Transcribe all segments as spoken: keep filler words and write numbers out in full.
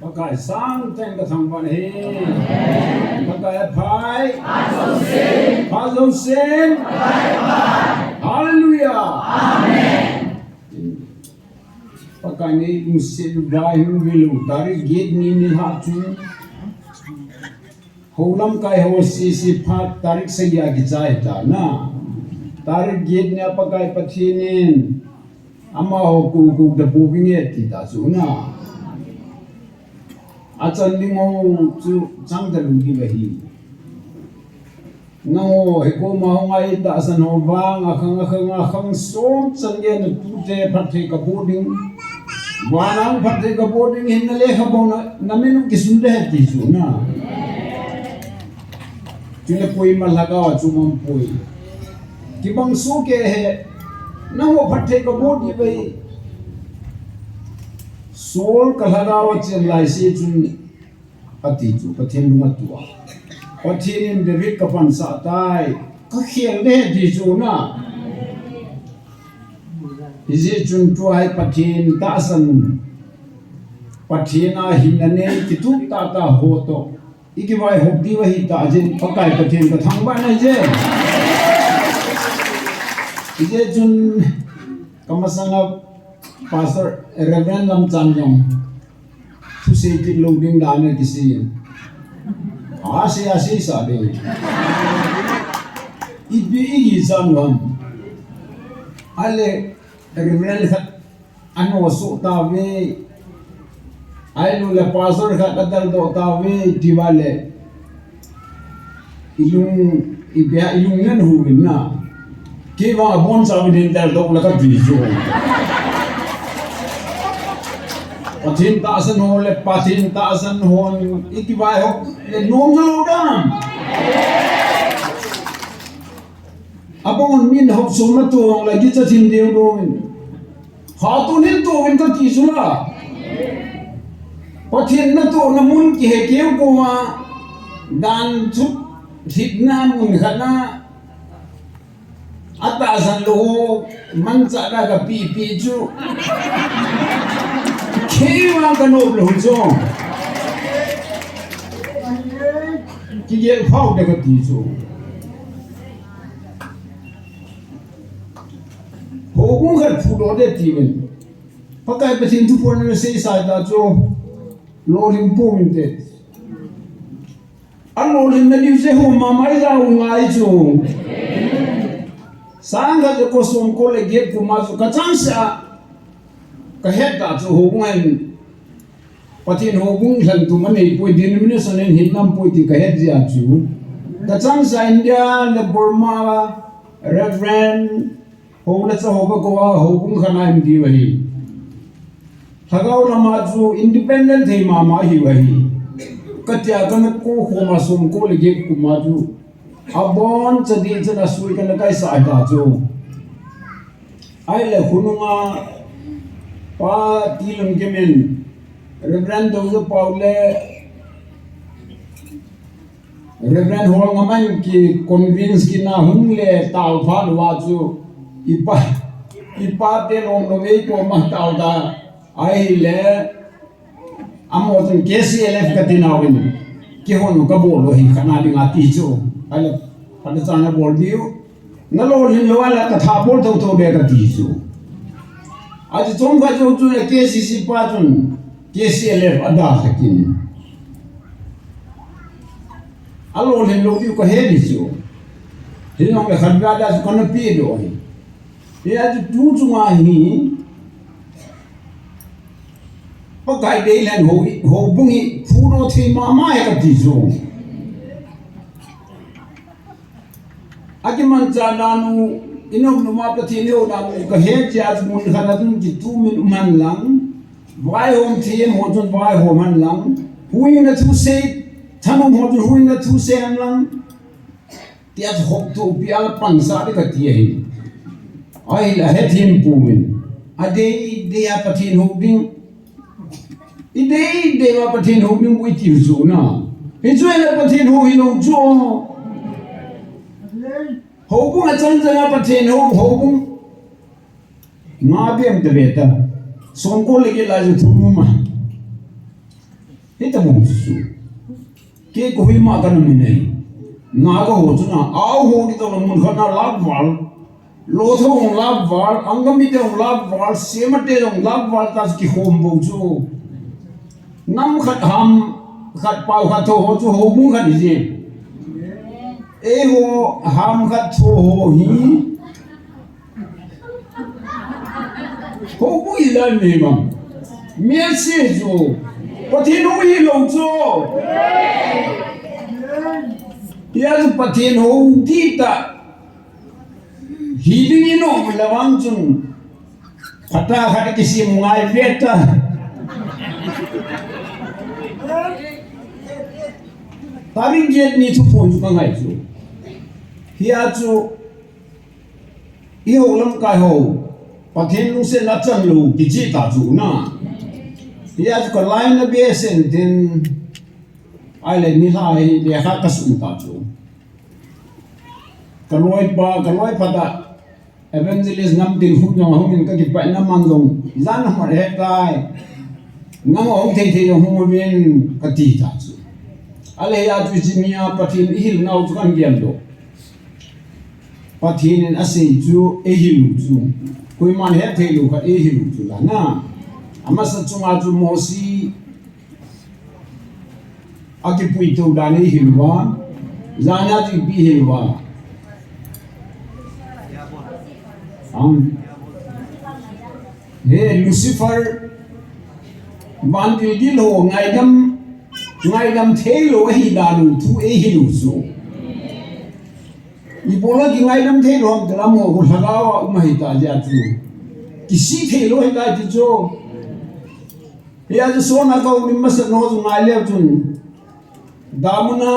Pakai sang teng ka thangvah e. Pakai aphai. Phat jousen. Hallelujah. Amen. Pakai nei lungset vai hung vil u, tarik get ni nilhah chu. Hou lamkai ho sese phat tarik sagi a kichai ta na. Tarik get ni a Pakai Pathen in amaho kuku da pu vinge ti ta chu na. Achan ding ho chu chang ta lou diu ahi. Nangho hi koma hung ngai tahsan ho vang, akhang, akhang, akhang som chan gei na tute phatthei ka boh ding. Vana hung phatthei ka boh ding hin na lekhabu na, na min kisun de ti chu na. Chule koima lhagao a chu mang poi. Kibang soh kei he, nangho phatthei ka boh ding ve. Saul ka lhagao a chen lai se chun ati chu, Pathen lung atuh a. Pathen in David ka pansah tai, ka khel de ti chu na. Hijeh chun tua hi Pathen tahsan, Pathen a hinna nei kitup tah tah ho toh i kivaihop diu ahi tah jeh in Pakai Pathen ka thangvah e. Hijeh chun ka masanga Pastor Reverend Lamchan jong thusei kit lou ding dan a kisei. Asei, asei sa ding. Ipi i gichan u ham. Ahile Reverend khat ana soh tauve. Ahilou le Pastor khat adaldoh tauve, ti uva le. I lung, i bia, i lung nen hu vin na. Kei vang abon chauvin hin daldoh le kati chu. Pathen tahsan ho le, Pathen tahsan hon i kivaihop le nom jolou dam. Abon min hop sum na tuang le gicha thin deu dong in. Khatun hin toh in kati chu la. Pathen natohna mun kihe keu koma dan chu thipna mun khat na atahsan lou ho manchah na ka pipi chu. Kei vang ka nop lou chu. Kigel phau de kati chu. Houbung khat phudoh de tiuvin. Pakai Pathen thu pon na sei sa ta chu. Lolhing pum inte. Alolhing na diu se ho mama i ja u ngai chu. Sang khat le ko som ko le get kum a chu ka chang sa. Ka het ta chu houbung in. Pathen houbung lhan tum anei poi, denomination in hin nam poi ti ka het jeh a chu. Ka chang sa India le Burma, Reverend, ho le cha ho ka kou a, houbung khat a um diu ahi. Lhagao lama chu independent thei mama hiu ahi. Ka tia ka na kou khoma som ko le get kum a chu. Abon cha di cha na sui ka na kai sa ta chu. Ahile khonunga Pa Tilun Kimin, Reverend Dozo Pau le Reverend Holngam in ki convince kit na hung le tao phat uva chu i pa, i pa te lom lom ei koma tao ta ahile Amaho chun K C L F kati nauvin, kihon kabol lou hi khat na dinga ti chu. Ahile, phatechan abol diu. Na lolhin lou ahile ka tha bol thotho be kati chu. Achu chomkhat jou chun K C C pa chun K C L F adalha kit in. Alolhin lou diu kahe di chu. Hijongle khat vea da chu kana pedoh hi. Hia chu tu chunga hi Pakai deilhen ho, houbung hi phudoh thei mama e kati chu. Akimanchah dan u, i nom nom a Pathen i hou dan u kahet jeh a chu mun khat a chun kitumin um hen lang, vaihom them ho chun vaihom hen lang, huhhingna thusei, thanom ho chun huhhingna thusei hen lang, tia chu hop thupi a pansah ding kati ahi. Ahile ahethem pouvin. Adei dei a Pathen hou ding. I dei dei uva Pathen hou ding bou i tiu chu na. Hichu ahile Pathen hou hilou chu. Houbung achang chang a Pathen hou, houbung. Nga bem ta ve ta. Songkol le ke lai ju thum ma. Hita bung chu. Ke ko hui ma ka na mi nei. Na ka ho chu na, au ho ki to na mun khat na lak val. Lo tho hung lak val, angami te hung lak val, sema te hung lak val ta ki hom bo chu. Nam khat ham, khat pau khat tho ho chu ho bung khat ji. E ho ham khat tho ho hi. Ho bung i la ni ma. Mi a si chu. Pathen ho hi lo chu. Hia chu Pathen ho di ta. Hi ding i nom le vang chun. Phatah khat kisim ngai ve ta. Tarik get ni thuphon chu ka ngai chu. Hia chu i ho lamkai ho. Pathen lungset na chan lo kichi ta chu na. Hia chu ka lai na be sen tin. Ai le ni lai le kha ka sun ta chu. Ka loi pa, ka loi pa ta. Evangelist Namtin hung jong, hung in ka kipaina man jong, jan a hmar he tai. Nang hung thei thei jong hung uvin ka ti ta chu. Ale a chu chi nia Pathen i hil nau chu kan gel doh. Pathen in a sei chu, ei hil u chu. Koiman he thei lou kha ei hil u chu la na. Amasa chunga chu Mosi, a kipui to dan ei hil uva, jan a chu ipi hil uva. Ang. He Lucifer, van dil dil ho, ngaidam, ngaidam thei lou ahi dan u thu ei hil u chu. Ibola kingaidam thei lou ham ti lam ho, ko lhagao a um ahi ta jeh chu. Kisih thei lou ahi ta ti chu. Hia chu sona ka um in masa no chu ngai leu chun. Damuna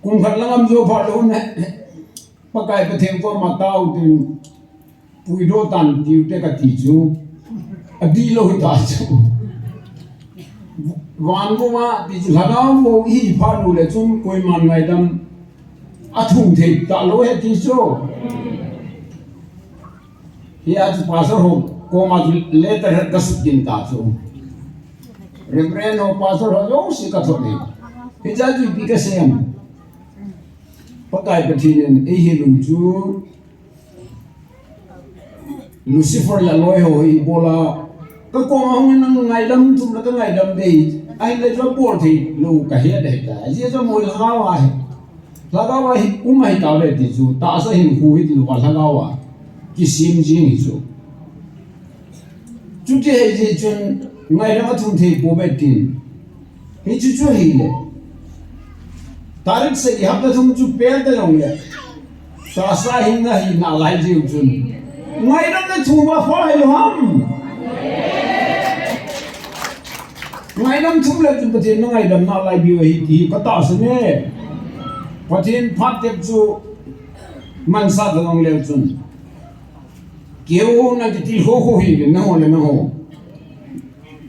kum khat lang am jo pha lou na. Pakai Pathen koma tao tin puidoh tan tiu te ka ti chu. A di lou ta chu. Van koma ti chu lhagao mo i pha lou le chun koiman ngaidam a thum thei ta lou he ti chu. Hia chu pastor ho koma chu letter ka sut din ta chu. Reverend ho pastor ho jouse ka thot ni. Hijeh chun ipi ka sei em. Pakai Pathen in ei hil u chu Lucifer le aloi ho hi ibola ka koma hung in nang ngaidam thum le ka ngaidam dei. Ahin le chu bol thei lou ka he dei ta. Ajeh chu moi lhagao a hi. Lhagao a hi um ahi ta ve ti chu, tahsa hinkho hi ti lou va lhagao a kisem jing hi chu. Chuti ahi jeh chun ngaidam a thum thei pou ve tin. Hichu chu ahile. Tarik sagi hapta thum chu pel ta jong le. Tahsa hinna hi nalai jeh u chun. Ngaidam na thum a pha hilou ham. Ngaidam thum le chun Pathen na ngaidam nalai diu ahi ti ka tahsan e. Pathen phat tep chu mansa ta jong leu chun. Keu na kiti ho ho hi le nangho le nangho.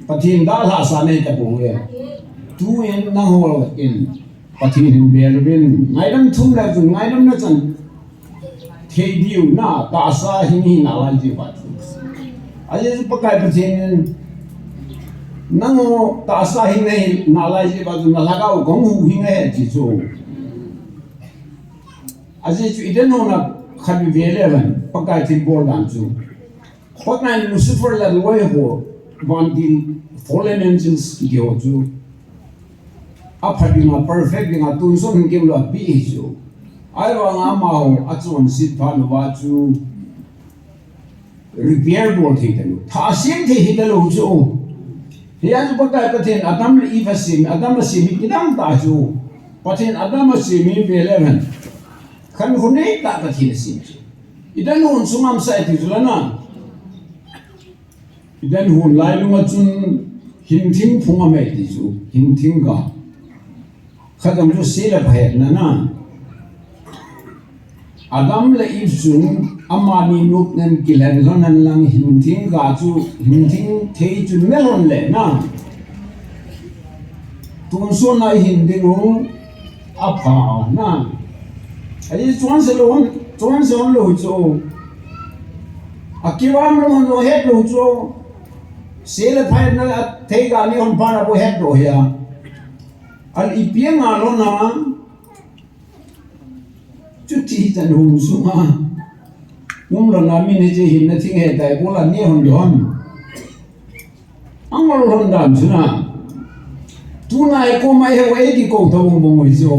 Pathen dalhasa nei ta bou e. Tuin nangho in Pathen hin bel uvin. Ngaidam thum le chun ngaidam na chan. Thei diu na tahsa hin hi nalai jeh uva chu. Ajeh chu Pakai Pathen in nangho tahsa hin hi nalai jeh uva chu na lhagao kong hu hi nge ti chu. Ajeh chu Eden hon a khat ve le van Pakai thilbol dan chu. Pakai in Lucifer le aloi ho, vantil fallen angels kiti ho chu. Apha dinga, perfect dinga, tonsot hin keu lou a pe ahi chu. Ahivanga amaho achonset phat uva chu. Repair bol thei talou. Thasem thei hita lou chu. Hia chu Pakai Pathen Adam le Eve asem, Adam asem hi kidang tah chu. Pathen Adam asem hi ve le hen. Khankho nei tah Pathen asem chu. Eden hon sung a um sa e ti chu la na. Eden hon lailung a chun hinthing phung a um e ti chu. Hinthing ga. Khat jong chu se le pha hetna na. Adam le Eve chun amani nopnan kilhen lhon hen lang hinthing ga chu hinthing thei chu ne lhon le na. Tonsot na i hin ding u apha na. Ahi chonse lou, chonse lou chu. Akivam lou hon lou het lou chu. Se le pha hetna theiga neh lhon phat na bou hetdoh hia. Ahile ipi anga lhon a. Chuti chan hung sunga. Um lhon a min hiche hinna thing hetai bol a neh lhon lhon. Angol lhon dan chu na. Tuna i koma i heu ei kikou tobang bang u hi chu.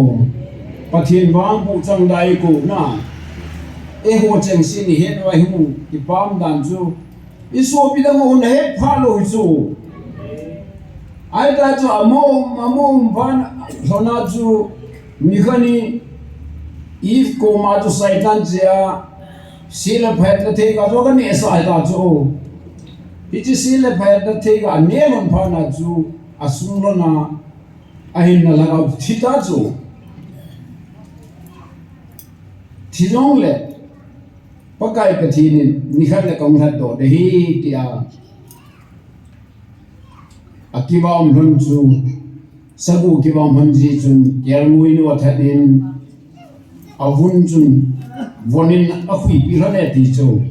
Pathen vang buh chang da i kou na. Eiho chengse ni het uva i hung kipam dan chu. I sopi dang u na het pha lou hi chu. Ahita chu amau, amau pan lhon a chu nikhat ni Eve koma chu Satan chea se le pha hetna theiga chu ka neh sah ahita chu. Hiche se le pha hetna theiga neh lhon phat na chu asung lhon a ahinna lhagao thi ta chu. Thi jongle Pakai Pathen in nikhat le kahung lhatdoh ding ahi tia akivah um lhon chu, sagu kivah um lhon jeh chun kelngoi nu athat in avun chun von in akhuipi lhon e ti chu.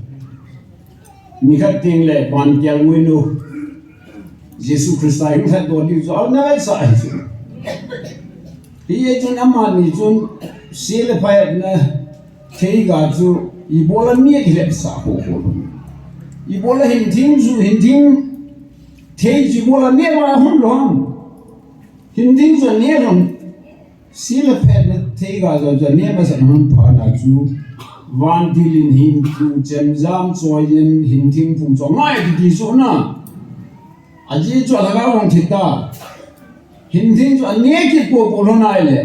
Nikhat teng le van kelngoi nu Jesu Christa hung lhatdoh ding chu ana ngaisah ahi chu. Hichun amani chun se le pha hetna theiga chu ibola neh kilhepsah ho ho lhon. Ibola hinthing chu hinthing thei chu ibola neh ma hon lhon. Hinthing chu neh lhon. Se le pha hetna theiga chu neh masat lhon phat na chu vantil in hinthing chemjam choi in hinthing phung chu ngai kiti chu na. Ajeh chu alhagao hung thi ta. Hinthing chu aneh kit popo lhon ahile.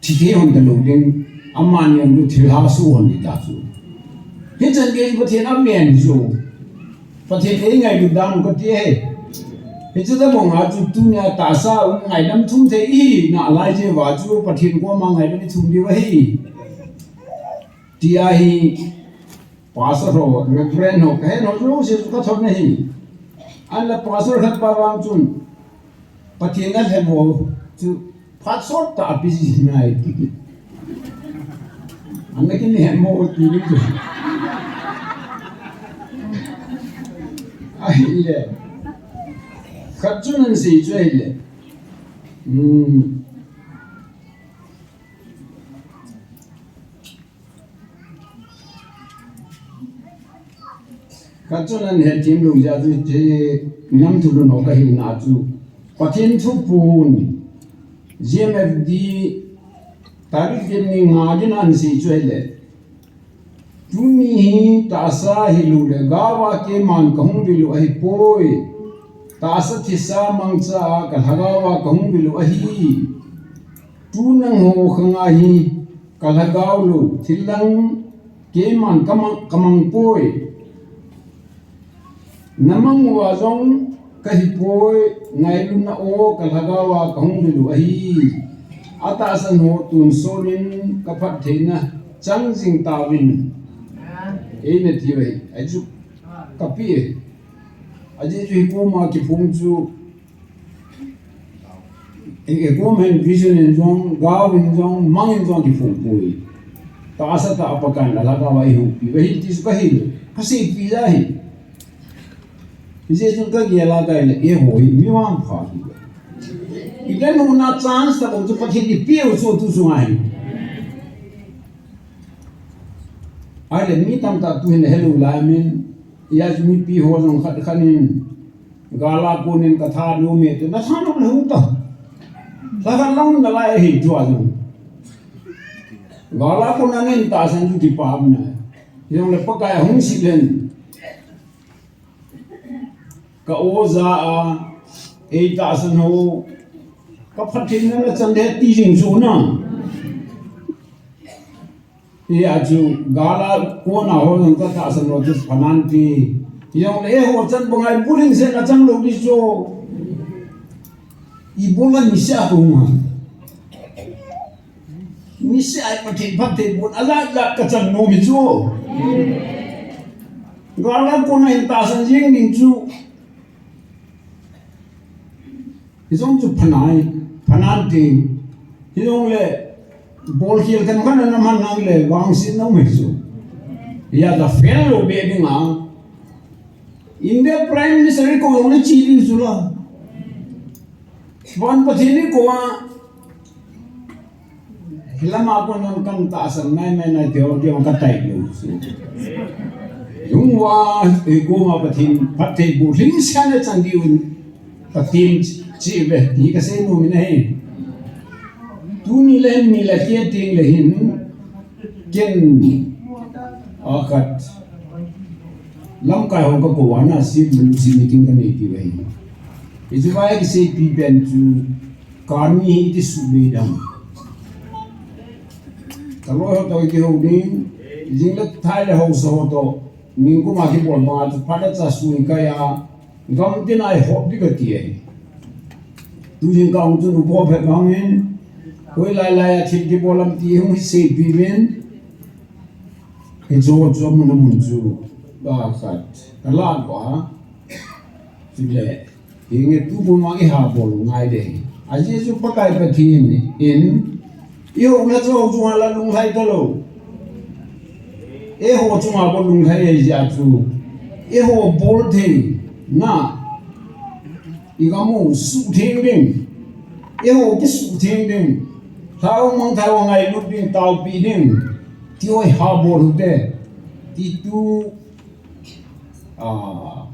Thi thei lhon talou ding, amani jong chu thilha soh lhon ding ta chu. Hichan gei Pathen amen chu. Pathen eingailut dan u kati ahi. Hiche tobang a chu tunia tahsa um ngaidam thum thei i na lai jeh uva chu Pathen koma ngaidam i thum diu ahi. Tia hi Pastor ho, Reverend ho, kahet ho jouse chu kathot na ahi. Ahinla pastor khat pa vang chun, Pathen alhem ho chu phat sot tah a busy nai. Ana kinehem mo ti ni chu. Ahile. Khat chun ahin sei chu ahile. Hmm. Khat chun ahin hethem lou jeh a chu hiche nam thulhun ho kahi na chu. Pathen thupun G M F D tarik get ni nga din ahin sei chu ahile. Tuni hi tahsa hilou le gao a keiman kahung vil u ahipoi. Tahsa thisa mangcha a kalhagao a kahung vil u ahi. Tu nangho khang a hi kalhagao lou thil dang keiman kamang, kamang poi. Namang uva jong kahipoi, ngailutna o kalhagao a kahung vil u ahi. Atahsan ho tonsot in kaphattheina chang jing tauvin. Eina tiu ahi, ahi chu kapi ahi. Ajeh chu hikoma kiphong chu E, e, government vision in jong, gao in jong, mang in jong kiphong poi. Tahsa tah a Pakai in alhagao a eihoupi uve ti chu kahi, kaseipi ja hi. Hijeh chun kagel a kaile, eiho hi mi vangpha hi. Ipi nuna chance tah bou chu Pathen in eipeh u chu tu sunga hi. Ahile mi tamtah tuhin helou lai min, hijeh chun mipi ho jong khat khat in, Gal a konin katha nom e ti, natha nom le hung ta. Lhakhat lang nalai ahi tua jong. Gal a kona nin tahsan chu kipah um nai. Hijongle Pakai ahung sih len. Ka o ja a, ei tahsan ho, ka Pathen in nachan de ti jing chu na. Hijeh a chu gal a kona ho jong katahsan lou chu phanan ti. Hijongle eiho chan banga ibulhing seh nachang lou di chu. Ibola niseh a kahung a. Niseh a Pathen phatthei bon ajat jat kachang nom hi chu. Gal a kona hin tahsan jing ding chu. Hijong chu phanai, phanan ting. Hijongle, bolkhel khat khat na man nang le, vangsetna um ahi chu. Hijeh a fail lou beh ding a. India Prime Minister ko jong le chi ding chu la. Van Pathen ni ko a. Hilama ko non kan tahsan nai mai nai teo teo ka tai lo. Lungwa e ko ma Pathen phat thei bu hling sian le chan diu. Pathen chi ve ti ka sei nom in ahi. Tuni le ni le ke ting le hin ken a khat lamkai ho ka ko ana si lu si meeting ka nei ti ve. Ijua ki sei pi pen chu ka ni hi ti su le dam. Ka lo ho to ki ho ni jing le thai le ho so ho to ning ko ma ki bol ma chu phat le cha su ni ka ya. Gam tin ai hop di ka ti ai. Tu jing ka ong tu nu po phe bang in. Koi lai lai a thil ki bolam ti hung hi sei pi men. Hi jo jo mun mun chu. Ba khat. Ka la ba. Chu le. Hi nge tu bu ma i ha bol ngai de. A Jesu Pakai Pathen in. I ho na chu ho chu la lung lai ta lo. Eiho chunga bol lunglhai ahi jeh chu. Eiho bol thei na. I gam u suhtheng ding. Eiho kisuhtheng ding. Lhau mang thau ngailut ding, taopi ding. Ti hoi ha bol u te. Ti tu, ah,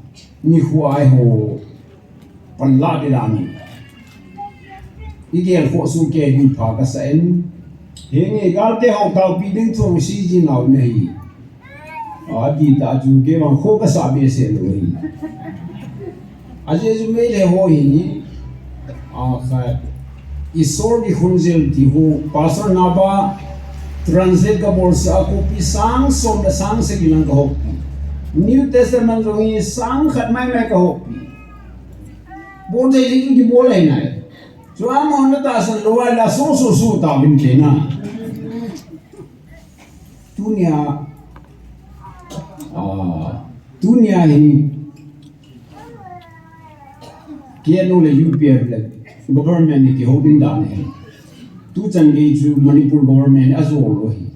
ni hu ai ho. Pan la de la ni. I gel kho su ke ding pha ka sa en. Hi nge gal te ho taopi ding thong si ji nau ne hi. A di ta chu ke bang kho ka sa be se lo hi. A Jesu me le ho hi ni. A kha Isor di khunjel ti ho. Pastor na ba translate ka bol sa a copy sang som le sang sagi lang ka hop. New Testament jong hi sang khat mai mai ka hop. Bol thei jing ki bol lei nai. Chu ama na tahsan lou a la su su su ta vin te na. Tunia, ah, tunia hi K N O le U P F le government ni ki holding dan hi. Tu chan gei chu Manipur government a jo lou hi.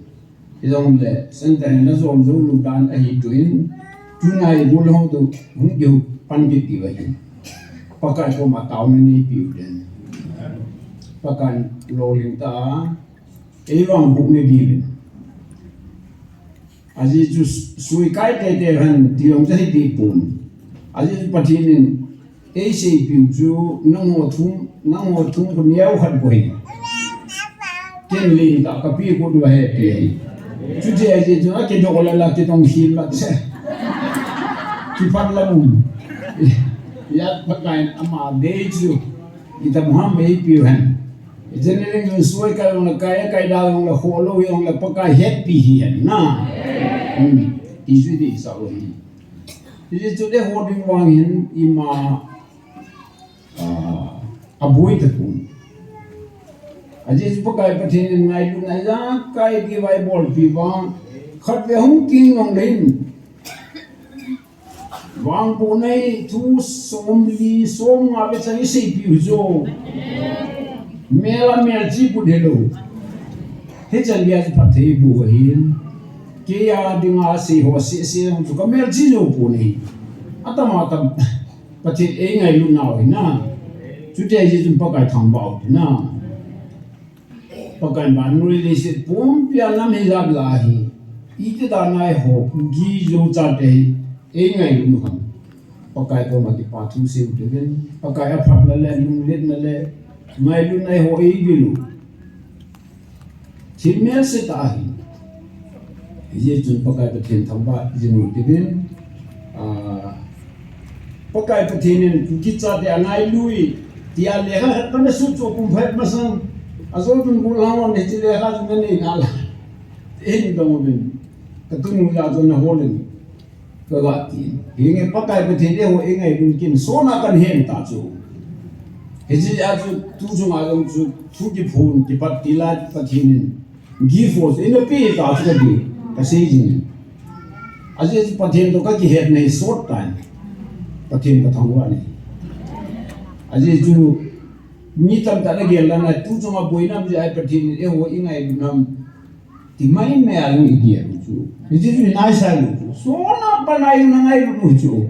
Hijongle, center in ajol jou lou dan ahi tuin, tunai bul hung tu, hung kiu pan kit diu ahi. Pakai koma taona neipiu den. Pakai lolhing ta, ei vang buk ne diuvin. Ajeh chu sui kai teitei hen ti jong chu hiti pon. Ajeh chu Pathen in Ei seipiu chu, nangho thum, nangho thum khu neo khat bou hi. Ken lin tah kapi khu dua he ti. Chuti ahi chu, akidoh lala kitong hil la che. Kipat la mun. Ya Pakai in ama dei chu. Itam ham eipiu hen. General in soi kai jong le, kai, kai da jong le, kho lou jong le, Pakai hetpi hi hen na. Hmm. Ti chu ti sa lou hi. Hichu le ho ding vang hin ima, ah, aboi ta pon. Ajeh chu Pakai Pathen in ngailutna ijakai ti vai bolpi vang. Khatvei hung king nong le hin. Vangbohna thu somli, somnga vei chan iseipiu jo. Mel a melchih put helou. Hichan gei a chu phatthei boh ahin. Kei a dinga sei ho seh seh jong chu kamelchih jou pon ahi. Atam atam Pathen in eingailut nau ahi na. Chuti ahi jeh chun Pakai thangvah u hite na. Pakai in vannoi leiset pumpi a nam hijat lai hi. Iti dan a eiho Kuki Zo chate hi eingailut u ham. Pakai koma kipa thu seiu hite ven. Pakai aphatna le, lungletna le, ngailutna eiho eivil u. Thil melse tah ahi. Hijeh chun Pakai Pathen thangvah jing u hite ven. Ah, Pakai Pathen in Kuki chate angailu e, tia lekha khat kana sut chu kum phet masang. Ajou chun gollhang hon hiche lekha chu nanei nalai. Eidong uvin. Katunu ja chu nahol in. Kaga ti. Hinge Pakai Pathen eiho eingailut kin sona kahin ta chu. Hiche a chu tu chunga jong chu thu kiphon kipat tila Pathen in gift ho chu eina pe ta chu kati. Kasei jing. Ajeh chu Pathen toh kakihetna hi sot tan. Pathen kathangvah in. Ajeh chu mi tamtah in agel dan a tu chunga boina um jeh a Pathen in eiho eingailut nam. Ti mai mai a jong igel u chu. Hiche chu inaisai lou chu. Sona pat a jong nangailut u chu.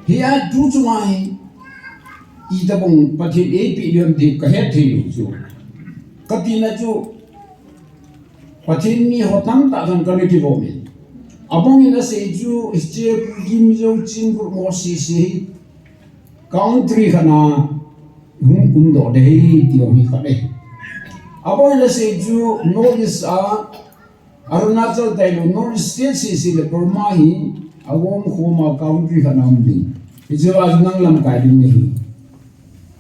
Hia tu chunga hi, itobang Pathen eipeh diu ham ti kahet thei lou chu. Katina chu, Pathen mi ho tamtah jong kana kivom in. Abang in asei chu, hiche Pu Gimjouchin group ho sese hi, country khat na hung umdoh ding ti jong hi khat e. Abang in asei chu, North East a, Arunachal tailou, North East state sese le Burma hi, agom khoma country khat na um ding. Hiche a nang lamkai ding nahi,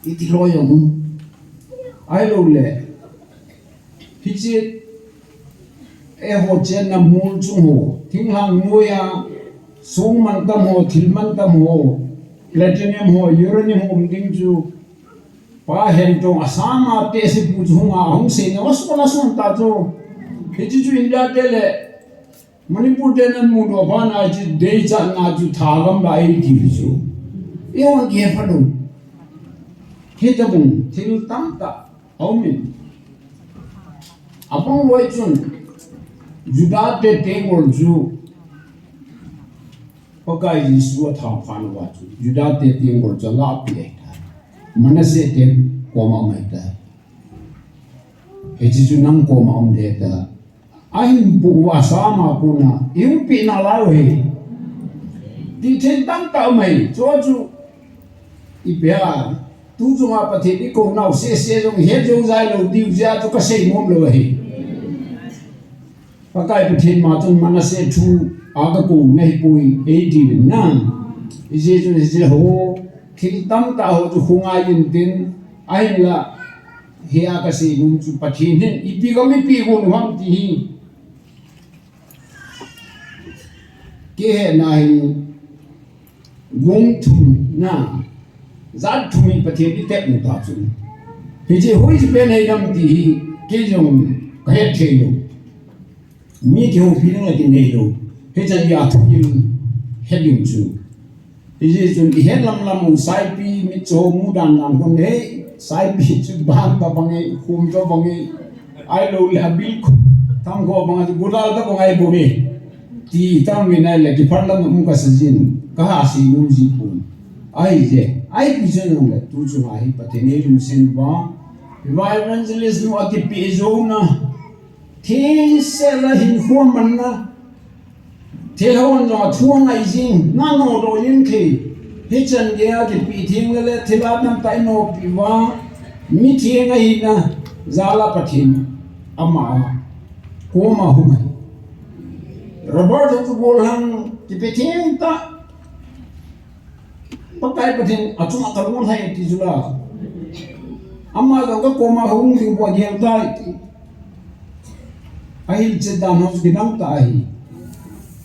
iti loi jong um. Ahilou le, hiche, eiho chenna mol chung ho, thinglhang noiya, song mantam ho, thil mantam ho, platinum ho, uranium ho um ding chu, Pa Hentong Assam a tehse pu chu hunga ahung seina, ason ason ta chu. Hiche chu India te le Manipur te nan mudoh phat na chu deichatna chu thagam la eiti chu. Eihon kihe phalou. Hitobang thil tamtah aumin. Abang loi chun Juda te tenggol chu Pakai Jesu athat phat uva chu Juda te tenggol chu alahpeh ahitai. Manasseh te koma um ahitai. Hiche chu nang koma um ding ahitai. Ahin pu uva Assam a kona, iumpi nalai u hi. Ti thil tamtah um ahi. Chua chu, ipi ham, tu chunga Pathen ikou nau sese jong ihet jou jai lou diu jeh a chu kasei nom lou ahi. Pakai Pathen ma chun Manasseh thu a kakou nahipoi, eiti uvin na. Hijeh chun hiche ho, thil tamtah ho chu khongai intin, ahinla, hia kasei nom chu Pathen hin ipi gam ipi gon u ham ti hi. Kihetna hin gong thum na, jat thum hi Pathen itep u ta chu. Hiche hoiche pen ahi ham ti hi, kei jong kahet thei lou. Mi kihoupi ding la kinei lou. Hichan geiya thugim het ding chu. Hijeh chun ihet lamlam u saipi mitcho mu dan dan kon he, saipi chu ban tobang e, khum tobang e, ahilou le abil khu, tham khu bang a chu gulal tobang ahi bou e. Ti tam mi nai le kiphal lam um kasa jin, kaha sei nom ji pon. Ahije, ahi pi jong le tu chunga hi Pathen in eilungset uva, Revival Evangelist nu akipeh jouna, Thengsel a hinkho amanna, thilha hon jong athu angai jing, na nodoh jing thei. Hichan geiya kipe theng le le thilha tamtah inopi uva, mitheng ahina jal a Pathen ama koma hung ahi. Robert chu gollhang kipe theng tah. Pakai Pathen achunga kalung lhai ti chu la. Ama jong kakoma hung ding bou agel tai ti. Ahilchet dan ho chu kidang tah ahi.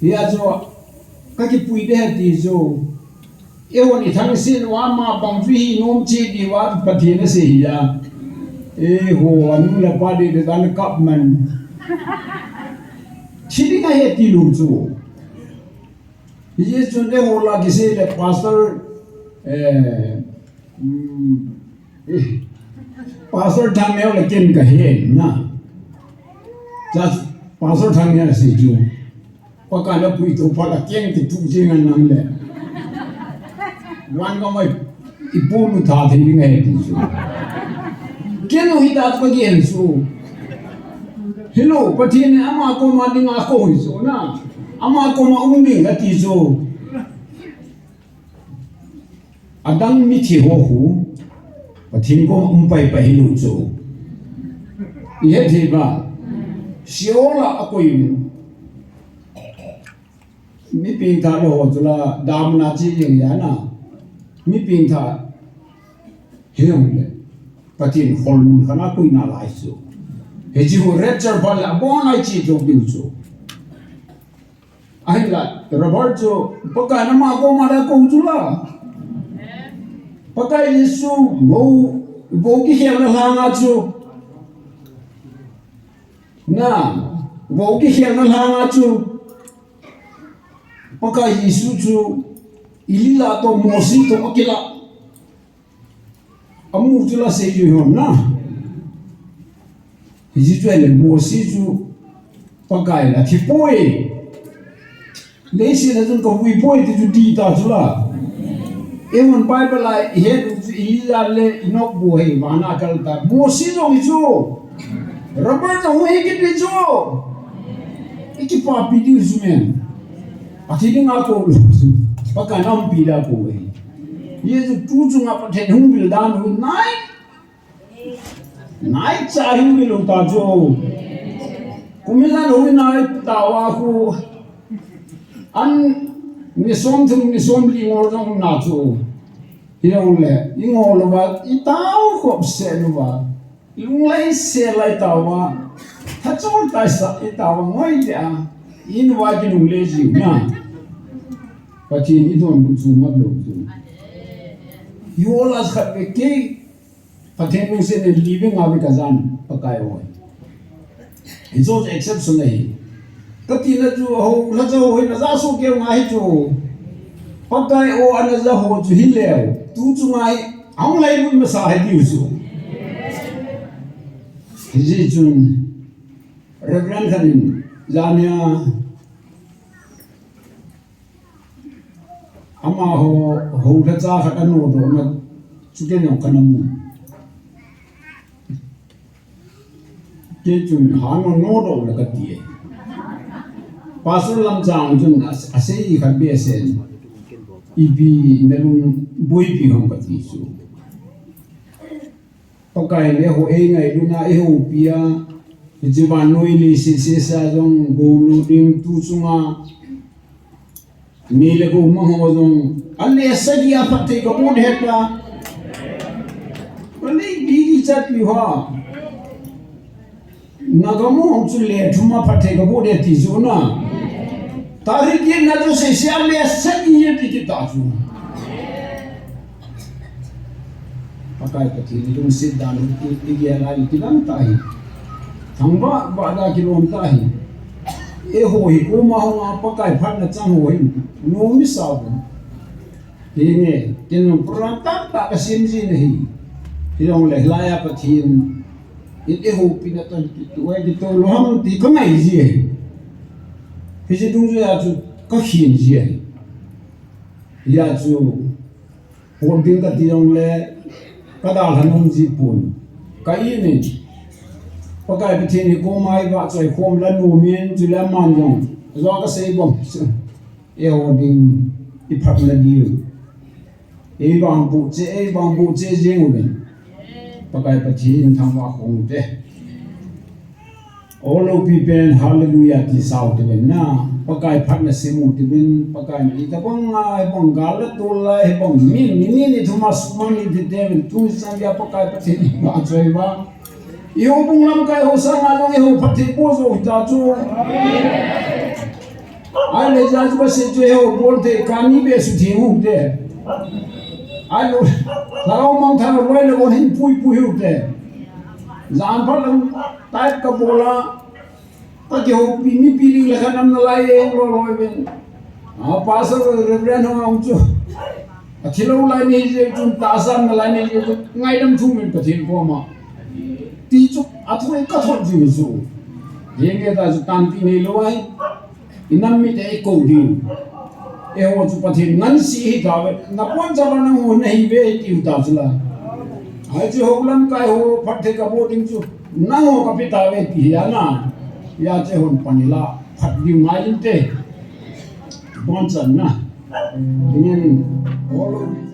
Hia chu kakipui ding ahi ti chu. Eihon ithangset uva ama bang chu hi nom cheh diu a Pathen asei hi a. Eiho anu le apa ding dan kap man. Thi ding ahi ti lou chu. Hijeh chun eiho la kisei le pastor, eh, um, eh, Pastor Thangneo le ken kahe na. Just Pastor Thangneo asei chu. Pakai na pui to pa la ken ti tu jing anang le. Wan ka mai. Ipu nu tha thei ding ahi ti chu. Ken u hi ta pa gen chu. Hello, Pathen in ama koma dinga akou hi chu na. Ama koma um ding ati chu. Adang mithi ho khu. Pathen koma um pai pai hilou chu. Ihe thei ba. Sheol a akoi u. Mi pengthah lou ho chu la, damna chi jeng ya na. Mi pengthah hi jong le. Pathen kholmun khat a koi nalai chu. Hiche hu rapture phat le abon a iche jou diu chu. Ahinla, Robert chu, Pakai in ama koma la kou chu la. Pakai Jesu, vou, vou kikhelna lhanga chu. Na, vou kikhelna lhanga chu. Pakai Jesu chu Elijah toh Mose toh akilah. Amu chu la sei ju hon na. Hijeh chun le Mose chu Pakai in athi poi. Leiset a chun kavui poi ti chu ti ta chu la. Eiman Bible a ihet u chu Elijah le Enoch bou hi vana kal ta. Moses jong hi chu. Robert jong hi kiti chu. Ikipapi diu chu men. Athi dinga kou lou chu. Pakai in umpi da kou hi. Hiche chu tu chunga Pathen hung vil dan u nai. Naicha hung vil u ta chu. Kum ijat hung nai tauva khu. An ni som thum ni som li ngol jong na chu. Hijongle, ingol uva, itao khop sel uva. Lunglai sel lai tauva. Thachol taisa, itauva ngoi dia. Inuva kinungle jiu na. Pathen idonbut chu ngap lou chu. Ihola khat ve kei. Pathen lungset in living a ve kajan Pakai o. Hichu exception ahi. Kati na chu ho, lhacha ho hin aja soh keu ngai chu. Pakai o ana ja ho chu hileu. Tu chunga hi, ahung lhailut masa hi diu chu. Hijeh chun, Reverend khat in, jania, Amaho, ho lhacha khat anodoh na, chu kei jong kana mu. Kei chun, hang nodoh le kati e. Pastor Lamchang chun, a, asei khat be sen. Ipi nalung boipi ham kati chu. Pakai in eiho eingailutna eihoupi a, hiche vannoi leiset sehsa jong goulut ding tu chunga, mi le gou mang ho jong, ale sagi a phatthei kaboh ding ahi ta. Kale didi chat pi ha. Nagamu hung chu le thum a phatthei kaboh ding ti chu na. Tarik get na chu seisea le sagi ye ti ti ta chu. Pakai Pathen lungset dan i, igel a i kilang ta hi. Thangvah vah da kilom ta hi. Eiho hi koma hung a Pakai phatna chang ho hi. Nom i sa bon. Hinge, ken jong program tamtah kasem jin ahi. Hijongle hilai a Pathen in eihoupina toh kitoh, kitoh lou ham ti kangai ji ahi. Hiche dungjui a chu kakhen ji ahi. Hijeh a chu, hon ding kati jongle, kadalha nom ji pon. Ka in in. Pakai Pathen hi koma ivahchoi khom la nom in, chule aman jong. Ajou a kasei bang. Eiho ding i phatna diu. Eivang bohcheh, eivang bohcheh jeng uvin. Pakai Pathen thangvah khom te. O loupi pen hallelujah ti sao te uvin na. Pakai phatna sim u te uvin. Pakai in itobang a, hibang gal le tol lai, hibang min, ni ni ni thum a sumang ni te te uvin. Tuni chan geiya Pakai Pathen ivahchoi uva. Eiho bung lamkai ho sanga jong eiho phatthei boh jou hita chu. Ahile ijat chu kasei chu eiho bol thei kani be sutheng u te. Ahilou, lhagao mangthah loi le bon hin pui pui u te. Jan phat lam type kabol a. Kakihoupi mipi ding le khat nam nalai e, loi loi ven. A, Pastor Reverend ho a um chu. Athilou lai nei jeh chun tahsa nalai nei jeh chun ngaidam thum in Pathen koma. Ti chu athoi kathot jing chu. Henge ta chu tanti neilou ahi. Inam mite eikou diu. Eiho chu Pathen ngansi hita ve. Nabonchauva nangho nahi ve tiu ta chu la. Hiche ho lamkai ho phatthei kaboh ding chu. Nangho kape ta ve ti hi ana. Hiche hon pan ila phat diu ngai inte. Bonchan na. Dingin, all of